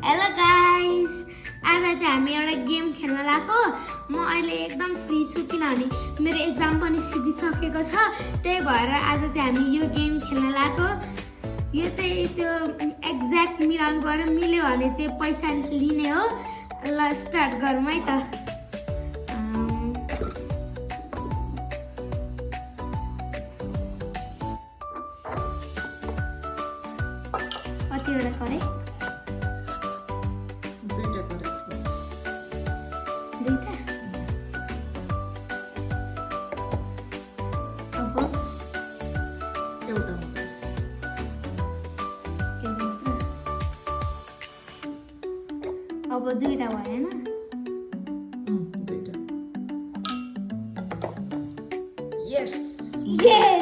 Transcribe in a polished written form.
hello guys आज चाहिँ हामी एउटा गेम खेल्न लाग्यो म अहिले एकदम फ्री छु किनभने मेरो एक्जाम पनि सिधिसकेको छ त्यही भएर आज चाहिँ हामी यो गेम खेल्न लाग्यो यो चाहिँ त्यो एक्ज्याक्ट मिलाउनु पर्यो मिल्यो भने चाहिँ पैसा लिने हो ल स्टार्ट गरौँ है त कतिवटा करे दुईटा अब दुईटा भएन दुईटा यस ये